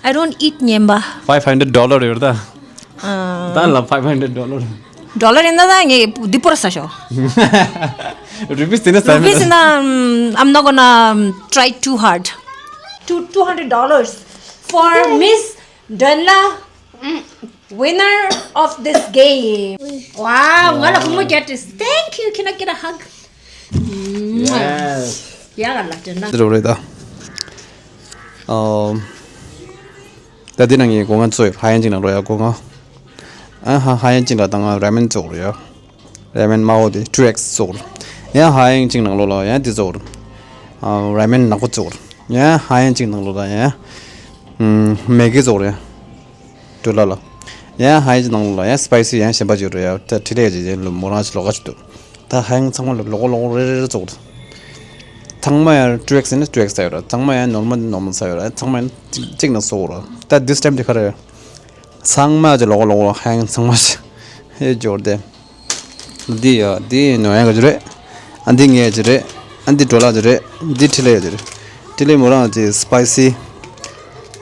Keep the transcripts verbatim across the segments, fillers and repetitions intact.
I don't eat ཉན་པ། Five hundred dollar ཡོད་ད། ད་ལ་five hundred dollar. Dollar ཡིན་ན་ད་ངས་འདི་པོར་ཟ་ཤོག Rupees དེ་ནས་ཟ་མི་Rupees ཡིན་ན། I'm not gonna try too hard. Two, two hundred dollars for Miss Donla, winner of this game. Wow, ང་ལ་ཁོ་མོ་get this. Thank you. Can I get a hug? Yes. ཡ་ག་ལ་དྲན་ན། རོ་རེད་ད། ཨམ། ད་འདི་ནང་གི་སྒོ་ང་ཚོས་ཧ་ཡང་ཅིག་ནང་རོ་ཡ་སྒོ་ང་། ཨ་ཧ་ཧ་ཡང་ཅིག་ལ་ད་ང་ར་མེན་ཚོགས་རོ་ཡ། ར་མེན་མ་འོ་དེ་two X ཚོགས་རོ། ཡ་ཧ་ཡང་ཅིག་ནང་ལོ་ལ་ཡ་འདི་ཚོགས་རོ། ཨ་ར་མེན་ནག་པོ་ཚོགས་རོ། ཡ་ཧ་ཡང་ཅིག་ནང་ལོ་ལ་ཡ། ཨམ། མེ་གི་ཚོགས་རོ་ཡ། ཌོ་ལ་ལ། ཡ་ཧ་ཡང་ཅིག་ནང་ལོ་ལ་ཡ་སི་པའི་སི་ཡ་གཞན་པ་ཅིག་རོ་ཡ། ད་ཁྲི་ལས་ཅིག་ཅན་ལོ་མོ་རང་ཅིག་ལོ་ག་ཅིག་འདུག་ད་ཧ་ཡང་ཚང་མ་ལ་ལོག་ལོག་རེ་རེ་རེ་ཚོགས་རོ། ཚང་མ་ཡང་two X ཡིན་ན་two X ཚ་ཡོད་ར། ཚང་མ་ཡང་normal ཡིན་ན་normal ཚ་ཡོད་ར། ཚང་མ་ཡང་གཅིག་ན་སོ་ར། ད་this time དེ་ག་རེ། ཚང་མ་ཅི་ལོག་ལོག་ཧ་ཡང་ཚང་མ་ཅི་ཧེ་འབྱོར་ཏེ། འདི་ཡ་འདི་ནོར་ཡང་ག་ཅི་རེད། ཨ་འདི་ངའི་ཅི་རེད། ཨ་འདི་ཌོ་ལ་ཅི་རེད། འདི་ཁྲི་ལེ་ཡ་ཅི་རེད། ཁྲི་ལེ་མོ་རང་ཅི་spicy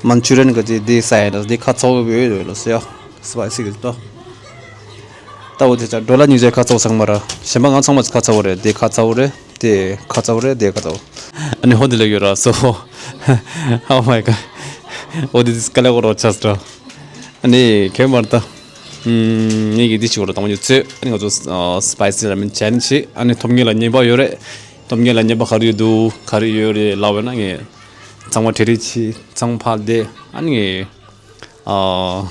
Manchurian ག་ཅི་འདི་ས་ཡ་ལ་འདི་ཁ་ཚ་བོ་ཡོད་ཡོད་ལ་སི་ཡ་spicy གི་ཏོ། ད་འོ་དེ་ཅག་ཌོ་ལ་གཉིས་ཆ་ཁ་ཚ་བོ་ཚང་མ་ར། གཞན་པ་ང་ཚང་མ་ཁ་ཚ་བོ་རེད། དེ་ཁ་ཚ་བོ་རེད། དེ་ཁ་ཚ་བོ་རེད། དེ་ཁ་ཚ་བོ། ཨ་ནི་ཧོ་དེ་ལ་ཡོད་ར་སོ། Oh my god. འོ་དེ་དེ་སྐ་ལེ་གོ་རོ་ཆ་སི་ར། ཨ་ནི་ཁེ་མར་ད། ངེད་ཀྱི་འདི་ཞིག་གོ་ར་དང་ཡོད་ཚོད། ཨ་ནི་ང་ཚོ་spicy ramen challenge བྱེད། ཨ་ནི་ཐོབ་ངེས་ལ་ཉེས་པ་ཡོད་རེད། ཐོབ་ངེས་ལ་ཉེས་པ་ག་རེ་ཡོད་འདུག་ག་རེ་ཡོད་རེད་ལབ་པ་ན་ངས་ཚང་མ་གྲ་སྒྲིག་བྱེད། ཚང་མ་ཕར་བསྡད། ཨ་ནི་ངས། ཨ།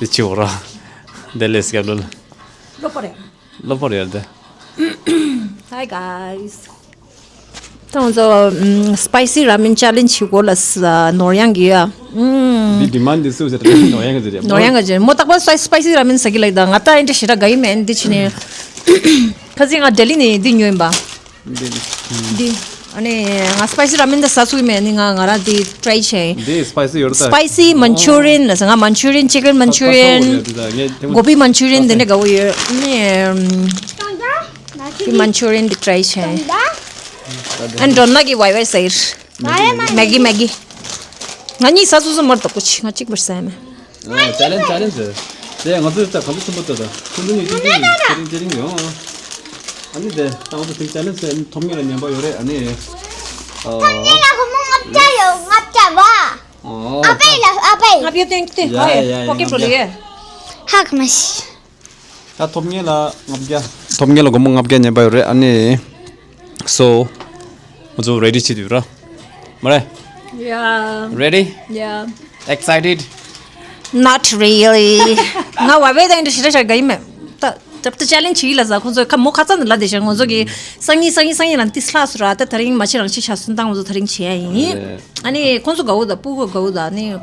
དེ་ཅི་འོ་ར། དེ་ལས་སྐྱབས་ལོ། ལོ་པ་རེད། ལོ་པ་རེད་དེ། Hi guys. ད་ང་ཚོ་spicy ramen challenge གོ་ལ་ནོར་ཡང་གི་ཡ། འདི་demand འདི་སུ་ཟེར་ཏེ་ནོར་ཡང་གི་ཟེར་ཡ། ནོར་ཡང་གི་ཟེར། མོ་རྟག་པར་spicy spicy ramen ཟ་གི་ལ་ད་ང་ད་ཨེ་འདྲ་ཞེ་དྲག་དགའ་ཡི་མེད། འདི་ཕྱི་ནས་ཁ་སང་ང་ལྡི་ལི་ནས་འདི་ཉོས་ཡིན་པ། འདི། ཨ་ནི་ང་spicy ramen འདི་ཟ་ཚུགས་མེད། ཨ་ནི་ང་ང་རང་འདི་try བྱས། འདི་spicy ཡོད་ད། Spicy Manchurian ལ་ཟ། ང་Manchurian chicken Manchurian gobi Manchurian འདི་འདྲ་དགའ་བོ་ཡོད། ཨ་ནི་འདི་Manchurian འདི་try བྱས། ཨ་ནི་ཌོན་ན་གི་ཝའི་ཝའི་ཟེར། Maggi Maggi. ང་གཉིས་ས་སོ་སོ་མར་དོག་པོ་ཆེ། ང་གཅིག་པར་ཟ་མེད། ཨ། challenge challenge. དེ་ང་ཚོས་ད་གང་ཚོ་ཆེན་པོ་ལྟོས་ད། ཁོང་ཚོ་གཉིས་ཅི་ཅི་ཅི་རིང་ཅི་རིང་ཡོང་། ཨ་ནི་དེ་ད་ང་ཚོ་དེ་challenge ཟེར་ཐོབ་ངེས་ལ་ཉན་པ་ཡོད་རེད། ཨ་ནི། ཨ། ཐོབ་ངེས་ལ་སྒོར་མོ་ལྔ་བརྒྱ་ཡོད། ལྔ་བརྒྱ་བ། ཨ། ཨ་པའི་ལ་ཨ་པའི། ལྔ་བརྒྱ་སྟེང་སྟེང་ཡ་ཧ་ཡ་ཡ་ཡ། པོ་ཀེ་ཊི་ལ་ཡོད། ཧ་གི་མ་ཤི། ད་ཐོབ་ངེས་ལ་ལྔ་བརྒྱ། ཐོབ་ངེས་ལ་སྒོར་མོ་ལྔ་བརྒྱ་ཉན་པ་ཡོད་རེད། ཨ་ནི། So ང་ཚོ་ready བྱེད་དུས་ར། མ་རེད། Yeah. Ready? Yeah. Excited? Not really. ང་ཝའི་ཝའི་དང་འདྲ་ཞེ་དྲག་ཞེ་དྲག་དགའ་ཡི་མེད། ད་ད་ད་challenge བྱེད་ལ་ཟ། ཁོང་ཚོས་ཁ་མོ་ཁ་ཚ་ནས་ལབ་བསྡད་ཤག་ང་ཚོ་གི་སང་ཉིན་སང་ཉིན་སང་ཉིན་ལ་ཏིས་ལྷག་སུ་ར། ད་དེ་རིང་མ་བྱེད་རང་བྱེད་ཤག་སུན་ཏང་ང་ཚོ་དེ་རིང་བྱེད་ཡ་ཡིན། ཨ་ནི་ཁོང་ཚོ་དགའ་བོ་ད། སྤུ་གུ་དགའ་བོ་ད། ཨ་ནི།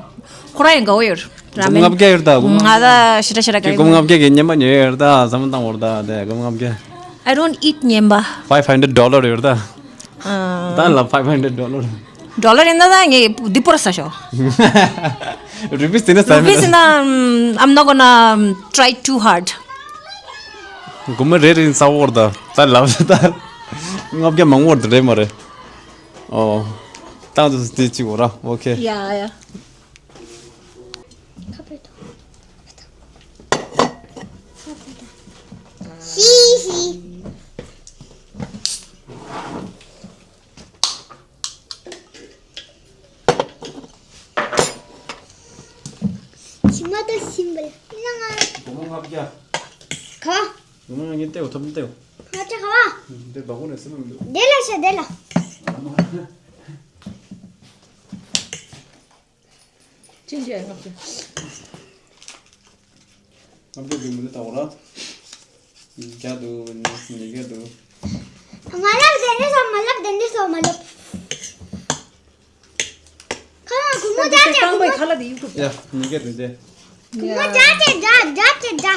ཁོ་རང་ཡང་དགའ་བོ་ཡོད། ར་མེན། ལྔ་བརྒྱ་ཡོད་ད། ང་ད་ཞེ་དྲག་ཞེ་དྲག་དགའ་ཡི་མེད། ལྔ་བརྒྱ་གི་ཉན་པ་ཉོས་ཡོད་ད། བསམ་བློ་བཏང་བར་ད། དེ་སྒོར་མོ་ལྔ་བརྒྱ། I don't eat ཉན་པ། Five hundred dollar ཡོད་ད། ཨ། ད་ལ་five hundred dollar. Dollar ཡིན་ན་ད་ངས་འདི་པོར་ཟ་ཤོག Rupees དེ་ནས་ཟ་མེད། Rupees ན། I'm not gonna try too hard. སྒོར་མོ་རེ་རེ་ཟ་བར་ད། ད་ལ་ད་ལྔ་བརྒྱ་མང་བར་ད་རེད་མ་རེད། ཨོ། ཏང་དུ་དེ་ཅི་བོ་ར། Okay. Yeah, yeah. ཤི་ཤི། ཤི་མ་ཏོ་ཤིམ་བལ་ལ་ང་། སྒོར་མོ་ལྔ་བརྒྱ། ག་བ། སྒོར་མོ་ལྔ་བརྒྱ་སྟེར་བ། ཐོབ་ནི་སྟེར་བ། ལྔ་བརྒྱ་ག་བ། འདི་སྦ་ཁོ་ནས་སེམས་མི་འདུག་དེ་ལ་ཤ་དེ་ལ། ཅི་འདྲ་ལྔ་བརྒྱ། ལྔ་བརྒྱ་འདུག་མི་འདུག་ལྟ་བ་ར། བརྒྱ་འདུག་ཉི་ཉི་བརྒྱ་འདུག་མ་ལབ་དེ་འདྲ་སོ་མ་ལབ་དེ་འདྲ་སོ་མ་ལབ། ཁ་ལག་སྒོར་མོ་རྒྱ་ཆེ་སྒོར་མོ། ཁ་ལག་དེ་ཡུག་ཐུབ། ཡ་ཉི་བརྒྱ་འདུག་དེ། སྒོར་མོ་རྒྱ་ཆེ་རྒྱ་རྒྱ་ཆེ་རྒྱ།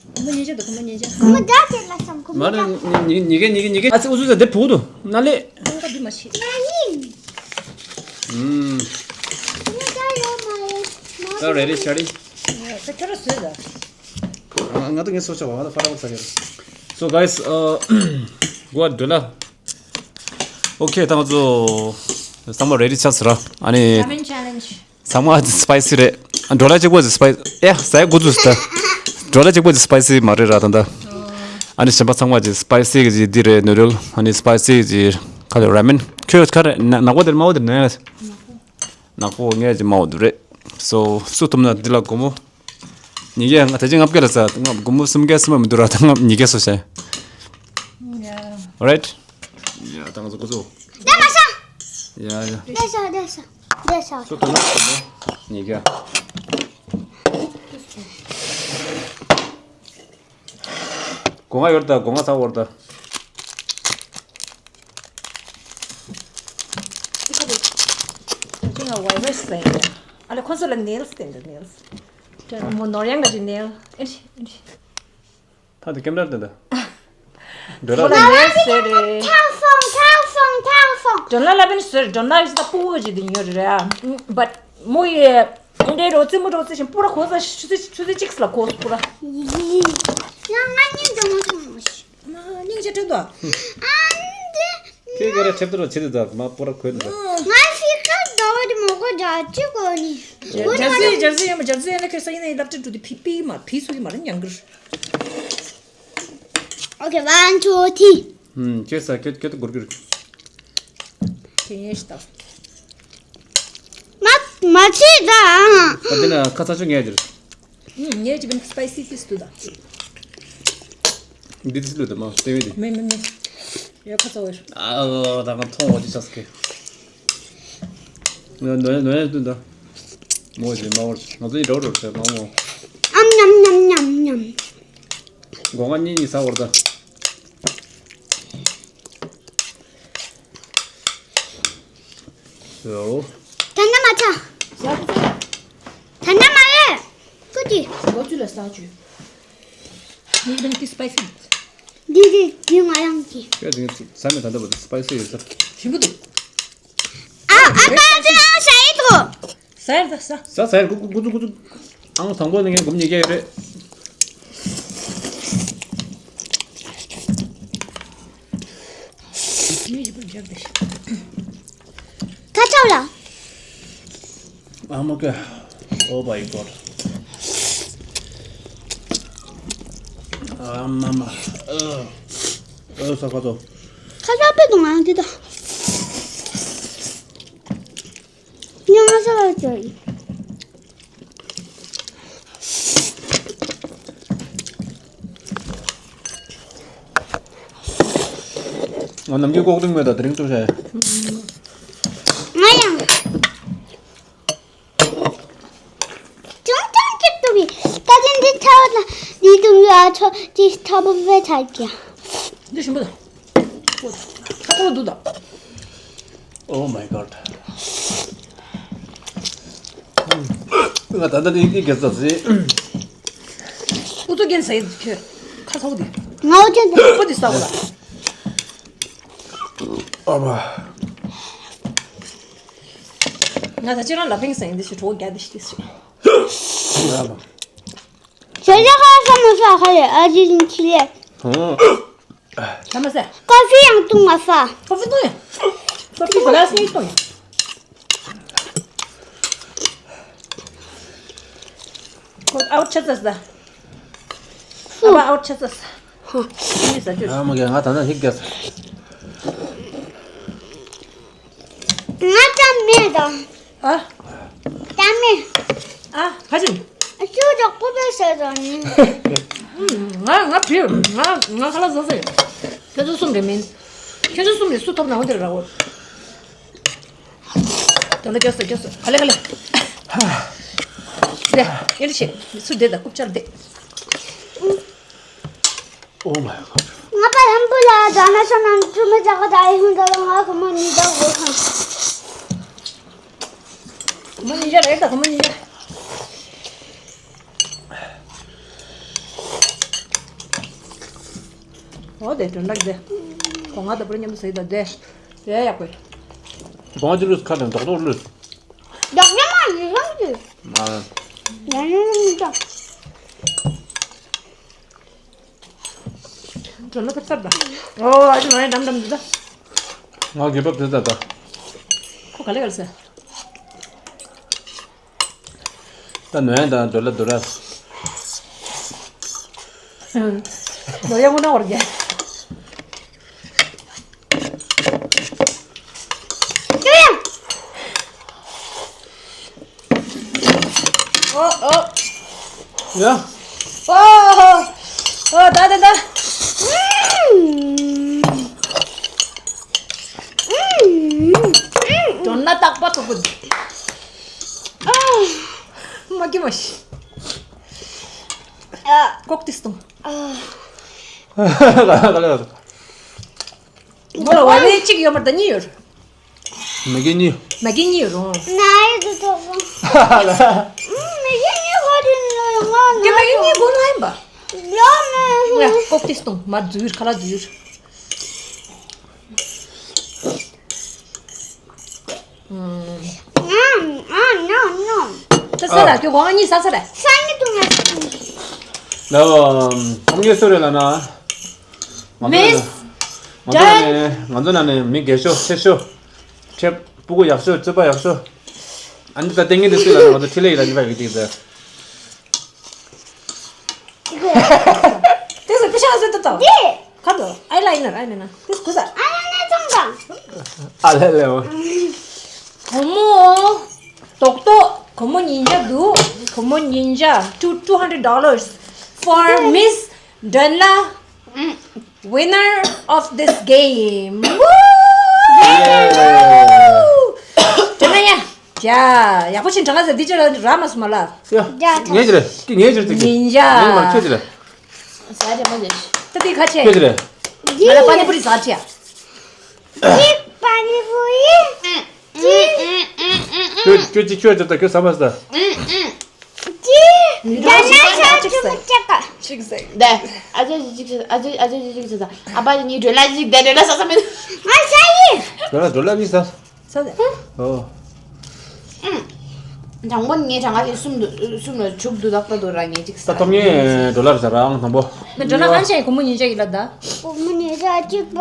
སྒོར་མོ་ཉིས་བརྒྱ་འདུག་སྒོར་མོ་ཉིས་བརྒྱ། སྒོར་མོ་རྒྱ་ཆེ་ལ་སམ་སྒོར་མོ་མ་རེད། རྒྱ། ཉི་ཉི་གེ་ཉི་གེ་ཉི་གེ། ཨ་ཙི་ཨུ་ཚུགས་ཟ་དེ་བུག་ཏུ་ན་ལེ། ཁོང་ཁ་འདི་མ་ཤེས། ཉ་ཡིན། ཨུམ། ཉ་ད་ཡོད་མ་རེད། ད་རེ་རེ་ཤ་རེ། ད་ཁྱོད་ར་བཟོས་ད། ང་ང་ད་ངས་སོ་ཆ་བ་ང་ད་ཕ་ར་བ་ས་གེ། So guys, uh, go ahead, do la. Okay, ད་ང་ཚོ་ཚང་མ་ready ཆགས་ཟེར་ར། ཨ་ནི། Ramen challenge. དང་མ་སི་པའི་སི་རེད། ཌོ་ལར་གཅིག་པོ་སི་པའི་སི་ཡ་ཟ་ཡ་འགོ་ཚུགས་སི་ད། ཌོ་ལར་གཅིག་པོ་སི་པའི་སི་མ་རེད་ར་ད་ད། ཨ་ནི་གཞན་པ་ཚང་མ་ཅིག་སི་པའི་སི་གི་ཅིག་འདི་རེད་ནོ་རེད། ཨ་ནི་སི་པའི་སི་ཅིག་ག་ལེ་ར་མེན། ཁྱོད་ག་རེ་ན་ནག་པོ་དེར་དམར་པོ་དེར་ན་ཡ། ནག་པོ་ངས་ཅིག་དམར་པོ་འདུག་རེད། སོ་སུ་ཐུབ་ན་འདི་ལ་སྒོར་མོ། ཉིས་བརྒྱ་ང་ད་ཅི་ལྔ་བརྒྱ་ལ་ཟ་ང་སྒོར་མོ་སུམ་བརྒྱ་སུམ་མ་མི་འདུག་ར་ད་ང་ཉིས་བརྒྱ་སོ་བྱས། ཡ། རའིཊ། ཡ་ད་ང་ཚོ་སྒོ་ཚུགས། ཡ་མ་ཤ། ཡ་ཡ། བསྡད་ཤག་བསྡད་ཤག་བསྡད་ཤག་སུ་ཐུབ་ན་སྒོར་མོ་ཉིས་བརྒྱ། སྒོ་ང་ཡོད་ད་སྒོ་ང་ཚ་བོར་ད། ཅི་ང་ཝའི་ཝའི་ཟེར་ཡ། ཨ་ལེ་ཁོང་ཚོ་ལ་ནེལ་སི་བསྟན་འདུག་ནེལ་སི། ཅི་མོ་ནོར་ཡང་ག་ཅི་ནེལ། ཨེ་ཤི་ཨེ་ཤི། ད་དེ་ཀེམ་ར་དེ་འདྲ། འདྲ་ལ་ལ་ནེལ་སི་ཟེར་རེད། ཐལ་སོང་ཐལ་སོང་ཐལ་སོང་། ཌོན་ལ་ལ་བིན་ཟེར་ཌོན་ལ་ཡིས་ད་སྤུ་གུ་ཅི་དེ་ཉོ་རེད་ཨ། བཊ་མོ་ཡི་འདྲེ་རོ་ཙི་མོ་རོ་ཙི་ཞིང་སྤུ་ར་གོ་ས་ཆུ་ཚོད་ཆུ་ཚོད་གཅིག་ལ་གོ་སྤུ་ར། ཡང་ང་གཉིས་འགྲོ་མ་སོང་མོ་ཤི། ང་གཉིས་ཀྱི་ཁྲིད་དོ། ཨ་འདི། ཁྱེད་ཀྱི་ར་ཁྲིད་དོ་ཆེ་དེ་ད་མ་སྤུ་ར་གོས་དེ་ད། ང་ཤི་ཁ་ཟླ་བ་དེ་མོ་གོ་འདྲ་ཅི་གོ་ནི། ཇར་ཇར་སི་ཇར་སི་ཡང་མ་ཇར་སི་ཡང་ན་ཁེ་ས་ཡིན་ན་ཡི་ལབ་ཁྲིད་འགྲོ་དེ་ཕི་པི་མ་ཕི་སུ་གི་མ་རེད་ཉང་གིར། Okay, one, two, three. ཁྱེད་ས་ཁྱེད་ཁྱེད་དུ་གུར་གུར། ཁྱེད་ཡེ་ཤི་ད། མ་མ་ཆེ་ད། ད་དེ་ན་ཁ་ཚ་ཆུ་ངས་ཅིར། ངས་ཅི་བིན་སི་པའི་སི་ཏིས་ཏུ་ད། འདི་ཏིས་ལུ་ད་མ་སྟེ་བེ་དེ། མེ་མེ་མེ། ཡ་ཁ་ཚ་བོ་ཡ། ཨ་ད་ག་མཐོང་བ་ཅི་ཆགས་ཀི། ནོ་ནོ་ནོ་ཡ་ཏུ་ད། མོ་ཅི་མ་བར་ང་ཚོ་ཡི་འགྲོ་འགྲོ་བྱས་མ་མོ། ཨམ་ཉམ་ཉམ་ཉམ་ཉམ། སྒོ་ང་གཉིས་གཉིས་ཟ་བར་ད། ཡོ། ད་ན་མ་ཆ། ད་ན་མ་ཡེ། ཀུ་ཅི། སྒོ་ཚུལ་ལ་ཟ་བཅུ། ནི་རང་གི་སི་པའི་སི། འདི་འདི་འདི་ང་རང་གི། ཡ་དེ་ས་མེད་ད་ལྟ་བར་དུ་སི་པའི་སི་ཡོད་ས། ཞིམ་པོ་འདུག་ཨ་ཨ་པ་ཅི་ཨང་ཞ་ཡི་ཏོ། ཟ་ཡར་ད་ཟ། ཟ་ཟ་ཡར་ཀུ་ཀུ་ཀུ་ཙུ་ཀུ་ཙུ། ཨང་དང་པོ་ནས་ངས་སྒོར་མོ་ཉིས་བརྒྱ་ཡོད་རེད། ཁ་ཆག་ལ། ཨ་མ་ཀེ། Oh my god. ཨ་མ་མ། ཨ། ཨ་ས་ཁ་ཚོ། ཁ་ཆག་པེ་དུང་ཨང་དེ་ད། ཉང་ང་ས་བ་ཅོ་ཡི། ང་ནམ་རྒྱུན་ལྐོག་ལྡིང་མེད་ད་དེ་རིང་ཚུར་བྱས། ང་ཡང་། ཅུང་ཅུང་སྐྱིད་ཏུ་བི་ཀ་ཅན་འདི་ཐའོ་ལ་འདི་དུང་ཡ་ཆོ་ཅི་ཐ་བུ་བེ་ཆ་ཀྱ། འདི་ཞིམ་པོ་ད། ཁ་ཁོ་འདུག་ད། Oh my god. ང་ད་ལྟ་ནི་ཡི་གེ་ཟ་ཟི། ཨུ་ཚུགས་རྒྱན་ཟེར་ཁྱོད་ཁ་ཁ་བོ་དེ། ང་ཨུ་ཚུགས་ཁ་ཁ་བོ་དེ་ཟ་བ་ལ། ཨ་མ། ང་ད་ཅི་རང་ལ་ཕིང་ཟེར་འདི་ཞིག་གྲོགས་རྒྱ་འདི་ཞིག་དེ་ཞིག་ཨ་མ། ཞོ་ཞོ་ཁ་ས་མ་ས་ཁ་ལེ་ཨ་ཅི་ཅི་ལེ། ཧུང་། ལྷ་མ་ཟེར། ཀ་ཧྥི་ཡང་བཏུང་མ་ས། ཀ་ཧྥི་བཏུང་ཡ། ཀ་ཧྥི་ག་ལ་སི་བཏུང་ཡ། ཁོ་ཨའུ་ཆ་ཚ་ས། ཨ་བ་ཨའུ་ཆ་ཚ་ས། ཧུང་། ཨ་མ་གི་ང་ད་ན་ཧིག་ག་ས། ང་ཅང་མེད་དང་། ཨ། ཅང་མེད། ཨ། ཕ་ཆིམ། ཨ་ཅུ་ཅོག་པོ་པེ་ཟེར་དང་ནི། ང་ང་བྲིས་ང་ང་ཁ་ལག་བཟོ་ཟེར། ཁྱོད་ཚོ་གསུམ་རེ་མིན། ཁྱོད་ཚོ་གསུམ་རེ་སུ་ཐོབ་ན་འོ་དེར་ར་འོ། ད་ལ་རྒྱོགས་སོ་རྒྱོགས་སོ་ག་ལེ་ག་ལེ། དེ་ཡིན་ཞེས་སུ་བསྡད་ད་རྐུབ་ཆར་བསྡད། Oh my god. ང་པ་ལམ་བུ་ལ་ཛ་ན་ཤ་ནང་བཅུ་མི་ཙག་ག་ད་ཡི་ཧུན་ད་ལ་ང་ཁོ་མོ་ཉི་ད་གོ་ཁང་། ཁོ་མོ་ཉི་ཤ་རེད་ད་ཁོ་མོ་ཉི་ཤ། འོ་དེ་དོན་དག་དེ། གོ་ང་ད་པུར་མཉམ་དུ་ཟེར་ད་དེ། དེ་ཡག་པོ། གོང་ཅི་ལུས་ཁ་དང་རྡོག་རྡོག་ལུས། རྡོག་རྡོག་མ་ཡི་ཧུན་གྱི། མ། ཡང་ཡང་ཡང་ཡང་། འགྲོ་ན་ཁ་ཚར་ད། ཨོ་ཨ་ཅི་ང་ཡང་འགྲམ་འགྲམ་འདི་ད། ང་དགེ་བབ་དེ་ད་ད། ཁོ་ག་ལེ་ག་ལེ་ཟེར། ད་ནོན་དང་འདོད་ལ་འདོད་ར། ནོར་ཡ་མོ་ན་བར་གྱི། ཨོ་ཨོ། ཡ། ཨོ་ཨོ། ཨོ་ད་ད་ད། དོན་ན་རྟག་པ་ཐུག་གི། མ་གི་མ་ཤི། ཨ། ལྐོག་ཏིས་ཏོང་། ཨ། ག་ལ་ག་ལ། ངོ་ལ་བ་རེ་གཅིག་ཡོད་མ་རེད་ད་གཉིས་ཡོད་རེད། མ་གི་གཉིས། མ་གི་གཉིས་ཡོད་རུང་། ན་ཡི་དུ་ཐོག་པོ། ཨ་ལ། མ་གི་གཉིས་གོ་དུ་ལོ་ཡོང་ང་ན། དེ་མ་གི་གཉིས་གོ་ན་ཡིན་པ། ལོ་ནི། ཡ་ལྐོག་ཏིས་ཏོང་མ་འཛུལ་ཁ་ལ་འཛུལ། ཨ་ཨ་ནོ་ནོ། ད་ས་ར་ཁྱོད་གོང་གཉིས་ས་ས་ར། ས་ནི་ཏུ་ང་ལ་ཨམ་ངའི་སོ་རེ་ལ་ན། ང་ཚོ་ནང་ནས་ང་ཚོ་ནང་ནས་མི་རྒས་ཤོས་ཆེ་ཤོས་ཁྲེ་སྤུ་གུ་ཡག་ཤོས་རྩོད་པ་ཡག་ཤོས། ཨ་ནི་ད་ཏན་གི་འདི་སུ་ལ་ན་ང་ཚོ་ཁྲི་ལེ་ཡི་ལ་ནི་བ་གི་ཏིག་ཟེར། དེ་ཚོ་པི་ཤ་ཟེར་ཏོ་ཏོ། ཁ་དོ་ཨའི་ལ་ཡི་ནར་ཨའི་ལ་ཡི་ནར་དེ་ཚོ་གུ་ས། ཨ་ལེ་ལེ་འོ། གོ་མོ། ཏོག་ཏོག་གོ་མོ་ཉིན་ཇ་འདུག་གོ་མོ་ཉིན་ཇ། two two hundred dollars for Miss Donna, winner of this game. དྲན་ན་ཡ། ཡ། ཡག་པོ་ཞིག་དྲན་ག་ཟེར་འདི་ཅི་ལ་ར་མ་སུ་མ་ལ། ཡ། ངས་ཅི་རེད། ངས་ཅི་རེད། ཉིན་ཇ། ངས་མ་ཁྱོད་ཅི་རེད། ཟ་རྒྱ་མ་ལས། ད་དེ་ཁ་ཆེ། ཁྱོད་ཀྱི་རེད། ང་ལ་པ་ནི་པུ་རི་ཟ་ཆེ། ཅིག་པ་ནི་པུ་རི། ཅིག་ཁྱོད་ཁྱོད་ཅིག་ཁྱོད་ཅིག་ད་ཁྱོད་ཟ་མ་ཟ། ཅིག་ད་ན་ཆ་ཅུ་ཅག་ག་ཅིག་ཟ། ད་ཨ་ཅག་ཅིག་ཅིག་ཨ་ཅག་ཨ་ཅག་ཅིག་ཅིག་ཟ། ཨ་ཕ་ནི་འགྲོ་ལ་ཅིག་ད་འགྲོ་ལ་ཟ་ཟ་མེད། ང་ཟ་ཡི། འགྲོ་ལ་འགྲོ་ལ་ཅིག་ཟ། ས་ཟེར། ཨོ། དང་པོ་ངའི་གྲངས་ཀ་དེ་གསུམ་དུ་གསུམ་ལ་བྱུག་འདུག་ད་ལྟ་དུ་ར་ངས་ཅིག་ད་ཐོབ་ངེས་ཌོ་ལར་ཟེར་རང་དང་པོ། ང་ཌོ་ལར་གང་ཆེ་གོ་མོ་ཉིན་ཆ་ཡིན་ལ་ད། གོ་མོ་ཉིན་ཆ་གཅིག་པ་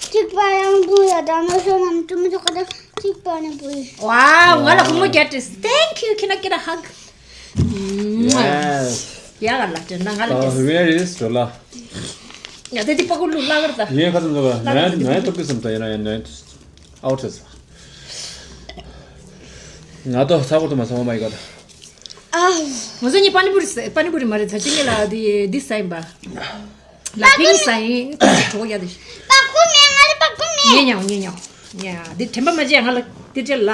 གཅིག་པ་ཡང་བུ་ཡ་ད་ནོ་ཤོ་ནམ་ཏུ་མི་ཐོག་ད་གཅིག་པ་ནི་བུ་ཡི། Wow ང་ལ་གོ་མོ་get this. Thank you. Can I get a hug? Yes. ཡ་ག་ལ་དྲན་ན་ང་ལ་ད་get this. Where is ཌོ་ལར། ཡ་དེ་དེ་པ་ཀུ་ལུ་ལ་གར་ད། ངས་ཁ་ཚོན་ཚོ་ག་ནའི་ནའི་ཐོབ་ཀི་སམ་ད་ཡིན་ན་ཡིན་ནའི། ཨའོ་ཊི་ཟེར། ང་ཏོ་ཚ་བོ་ཏོ་མ་ཚ་བོ་མ་ཡི་ག་ཏོ། ཨ། ང་ཚོ་གཉིས་པ་ནི་པུ་རི་ཟ་པ་ནི་པུ་རི་མ་རེད་ད་ཅི་ངེ་ལ་དི་དི་ཟ་ཡིན་པ། ལ་ཕིང་ཟ་ཡིན་ད་ཅི་གྲོགས་ཡ་དི། པ་ཀུ་མེ་ང་ལ་པ་ཀུ་མེ། ཉེ་ཉའོ་ཉེ་ཉའོ། ཉ་དི་དྲན་པ་མ་བརྗེད་ང་ལ་དི་དྲན་ལ།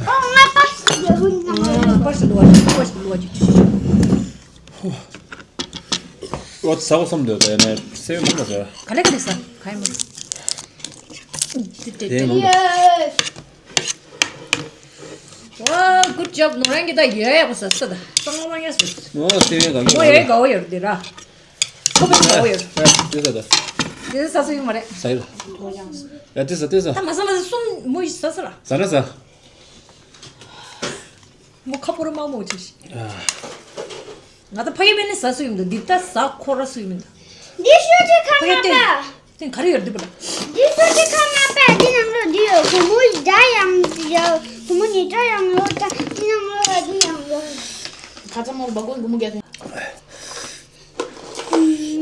ཨོ་ང་པ་སི་ཡ་ཧུན་ང་ལ། པ་སི་ལུ་བ་ཅི་པ་སི་ལུ་བ་ཅི། ཨོ་ཚ་བོ་སམ་དོ་ད་ཡ་ན་སེ་མ་ན་ཟ། ག་ལེ་ག་ལེ་ཟ་ག་ཡ་མ། དེ་མང་པོ། Wow, good job. ནོར་རང་གི་ད་ཡོད་ཡག་པོ་ཟ་ས་ད། གཙང་མ་མ་ཡ་ཟ། ཨོ་སེ་བའི་ག་གི་ཨོ་ཡོད་ག་ཨོ་ཡོད་དེ་ར། ཁོ་པའི་ག་ཨོ་ཡོད། ཨ་དེ་ཟ་ད། དེ་ཟ་ས་ཡོད་མ་རེད། ཟ་ཡོད། ཡ་དེ་ཟ་དེ་ཟ། ད་མ་ཟ་མ་ཟ་གསུམ་མོ་ཡི་ཟ་ས་ལ། ཟ་ན་ཟ། མོ་ཁ་པོ་ར་མ་མོ་ཆེ་ཤི། ང་ད་ཕ་གི་བེ་ནི་ཟ་སུ་ཡིན་འདུག་འདི་ད་ཟ་ཁོ་ར་སུ་ཡིན་འདུག་འདི་ཤོ་ཅི་ཁ་ཕ་གི་ན་པ། དེ་ག་རེ་ཡོད་འདི་པ་ལ། འདི་ཤོ་ཅི་ཁ་ན་པ་འདི་ནང་ལོ་འདི་ཡོད་གོ་མོ་ཡི་ད་ཡང་འདི་ཡོད་གོ་མོ་ནི་ད་ཡང་ཡོད་ད་འདི་ནང་ལོ་ཡ་འདི་ཡང་ཡོད། ཁ་ཚ་མོ་བ་གོ་གོ་མོ་ག་ཐེ། ང་ཡང་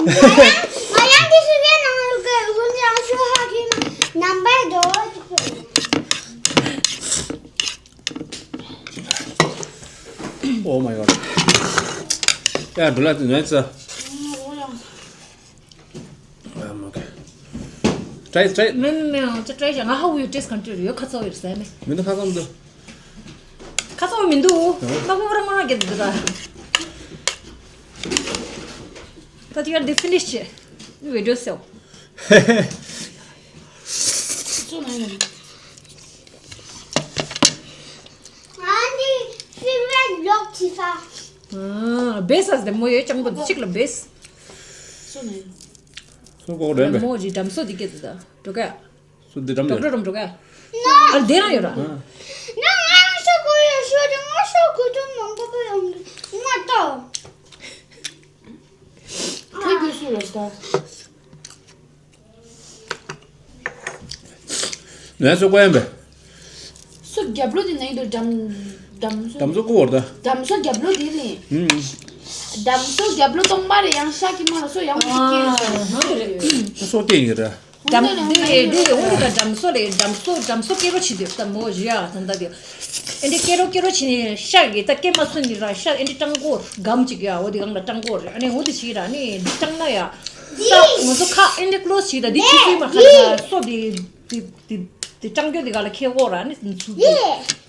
ང་ཡང་འདི་ཤོ་ཅི་ནང་ལོ་ག་ཧུན་ཡང་ཤོ་ཧ་གི་ན་ནམ་པ་འགྲོ་བ་ཅིག Oh my god. Yeah, do like the night, sir. Um, okay. Try, try. མིན་མིན་ཅི་ཊ་རའི་བྱ། ང་ཧ་གོ་ཡོད་ཊེ་སི་ཊི་ཀོན་ཊི་རོལ་ཡོད་ཁ་ཚ་བོ་ཡོད་ཟེར་ནས། མི་འདུག་ཁ་ཚ་མི་འདུག་ཁ་ཚ་བོ་མི་འདུག་ཨ། ང་ཁོ་རང་ང་རང་གི་འདུག་ད། ད་དེ་གར་འདི་ཕི་ནི་ཤི་བྱེད། ནི་བི་ཌི་ཡོ་སེལ། སུ་ན་ཡོད། ང་འདི་ཕི་ཝེ་ལོག་ཅི་ས། ཨ། བེ་སི་ཨ་ཟེར་མོ་ཡོད་ཅང་པོ་འདི་གཅིག་ལ་བེ་སི། སུ་ན་ཡོད། སུ་གོ་རེད་པས། མོ་ཇི་འགྲམ་སོ་འདི་སྐད་དུ་ད་འགྲོ་ག་སུ་འདི་འགྲམ་འགྲོ་ཡོད། འགྲོ་འགྲོ་ག་ཨ་འདི་རང་ཡོད་ར། ཨ། ན་ང་རང་ཤོག་གུ་ཡོད་ཤོག་དེ་ང་ཤོག་གུ་དུ་མང་པོ་པོ་ཡོང་གི་ང་ལྟ། ཁྱོད་ཀྱིས་སུ་ལ་ལྟ། ངས་སུ་གོ་ཡིན་པས། སུ་རྒྱབ་ལོ་དེ་ན་ཡིན་དུ་འགྲམ། འགྲམ་སོ། འགྲམ་སོ་ཀོ་བར་ད། འགྲམ་སོ་རྒྱབ་ལོགས་དེ་ལས། ཧུམ། འགྲམ་སོ་རྒྱབ་ལོགས་གཏོང་མ་རེད། ཡང་ཤ་གི་མ་ལ་སོ་ཡང་མོ་ཞིག་སྐྱེས་ཡོད་རེད། ཨ་ཧ་རེད། སོ་སྐྱེས་ཡོད་རེད། འགྲམ་དེ་དེ་འོང་གི་ད། འགྲམ་སོ་ལས། འགྲམ་སོ་འགྲམ་སོ་སྐེ་རོ་ཆི་དེ་ད་མོ་བཞི་ཡ་ད་ད་དེ། ཨེ་འདྲ་སྐེ་རོ་སྐེ་རོ་ཆི་ནི་ཤ་གི་ད་སྐེ་མ་སོན་ནི་ར་ཤ་ཨེ་འདྲ་སྤྲང་གོ་སྒམ་ཅིག་ཡ་འོ་དེ་གང་ལ་སྤྲང་གོ་རེད། ཨ་ནི་འོ་དེ་ཆི་ར་ནི་སྤྲང་ན་ཡ། ས་ང་ཚོ་ཁ་ཨེ་འདྲ་ཀློ་ཆི་ད་དེ་ཆི་ཆི་མ་ཁ་ད་སོ་དེ་དེ་དེ་དེ་སྤྲང་རྒྱུ་དེ་ག་ལ་ཁེ་གོ་ར་ནི་ཚུ་དེ་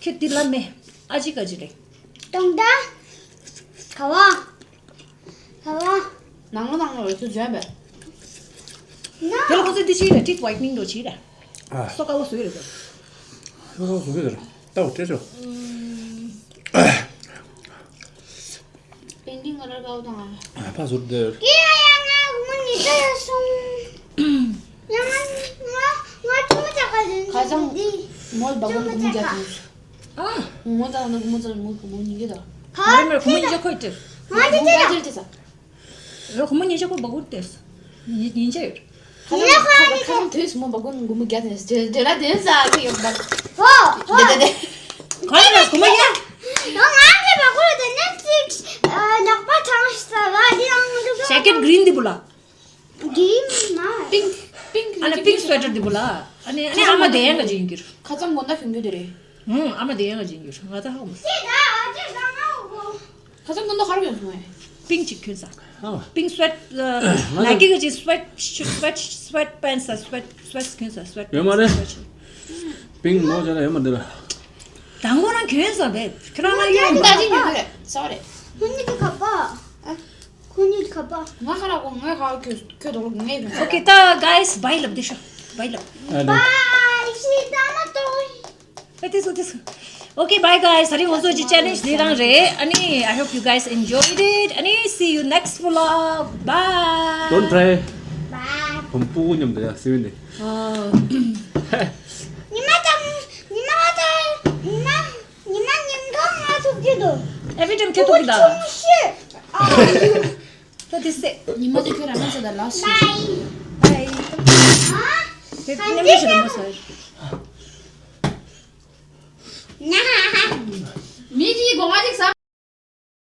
ཁེ་དེ་ལ་མེ་ཨ་ཅི་ག་ཅི་རེད། ཏོང་ཏ། ག་བ། ག་བ། ནང་ལོ་ནང་ལོ་རེ་ཚོ་འཇོན་པས། ན། དེ་ལ་ཁོ་ཚོས་འདི་བྱས་རེད། teeth whitening་འགྲོ་བྱས་རེད། ཨ། སོ་དཀར་པོ་བཟོས་རེད་དོ། སོ་དཀར་པོ་བཟོས་རེད། ལྟ་བ་སྤྲད་ཆོག painting color དཀར་པོ་དང་ཨ། ཨ་ཕ་ཟུར་དེར། ཀི་ཡ་ཡ་ང་མོ་ནི་ད་ཡ་སོང་། ཡ་ང་ང་ང་ཅུང་ཅག་ག་ཁ་སང་འདི་མོལ་བ་གོ་ནི་གོ་མོ་རྒྱག་དུས། ཨ། ངོ་ཚ་ན་གོ་མོ་ཚ་ངོ་གོ་མོ་ཉིན་གི་ད། ག་མོལ་མོལ་གོ་མོ་ཉིན་གི་ཁོ་ཡི་དེར། ང་དེ་དེ་ད། ལོ་ཁོ་མོ་ཉིན་གི་ཁོ་བ་གོ་དེར། ཉིན་ཉིན་ཆ་ཡོད། ཁ་སང་ཁ་སང་དུས་མོ་བ་གོ་ནི་གོ་མོ་རྒྱག་དེ་དེ་ལ་དེ་ས་ཁི་ཡོད་ད། ཧོ་ཧོ། དེ་དེ་དེ། ག་ལ་གོ་མོ་ཡ། ང་དེ་བ་གོ་དེ་ནེ་ཕི་ལིག་སི་ནག་པ་ཚང་ས་ལ་དེ་ཡང་འདུག jacket green དེ་བུ་ལ། འདི་མ། pink pink ཨ་ནི་pink sweater འདི་བུ་ལ། ཨ་ནི་ཨ་ནི་ཨ་མ་དེ་ཡང་ག་ཅིག་ཡིན་གྱི་རེད། ཁ་ཚང་དགོང་དག་གྱོན་རྒྱུ་དེ་རེད། ཧུང་ཨ་མ་དེ་ཡང་ག་ཅིག་ཡིན་གྱི་རེད། ང་ད་ཧ་གོ་མ་སོང་། ཁ་ཚང་དགོང་དག་ག་རེ་གྱོན་སོང་ངས། pink ཅིག་གྱོན་ས། ཨ། pink sweat ཨ། Nike གི་ཅིག་sweat sweat sweat pants ཨ། sweat sweats གྱོན་ས། sweat ཡོད་མ་རེད། pink མོ་བྱས་ན་ཡོད་མ་རེད། དང་པོ་རང་གྱོན་ས་བས་ཁྱེད་རང་ལ་ཡོད་མ་རེད། ད་ཅིག་གྱོན་གྱི་རེད། ས་རེད། ཁོ་གཉིས་ཀྱི་ཁ་པ། ཨ། ཁོ་གཉིས་ཁ་པ། ང་ཁ་ར་གོ་ང་ཁ་ཁྱོད་ཁྱོད་དོ་ངས་ཁྱོད། Okay ད་guys bye ལབ་དེ་ཤོ། bye ལབ། ཨ་ལེ། bye ཤི་ད་མ་ཏོ། ཨ་དེ་སོ་དེ་སོ། Okay bye guys ད་རིང་ང་ཚོ་གི་challenge འདི་རང་རེད། ཨ་ནི་I hope you guys enjoyed it. ཨ་ནི་see you next vlog. Bye. Don't try. bye བུམ་པུ་མཉམ་དུ་ཡ་སི་ཝིན་དེ། ཨོ། ཉི་མ་དང་ཉི་མ་དང་ཉི་མ། ཉི་མ་ཉིན་གང་ང་ཐུག་གི་འདུག Every time ཁྱོད་ཐུག་གི་ད། ཆུང་ཤོས། ཨ། ད་དེ་སེ། ཉི་མ་དེ་ཁྱོད་རང་ང་ཚོ་ད་ལགས་སོ། bye bye. ཨ། དེ་མཉམ་དུ་ཞིག་མ་ཟོས། ན།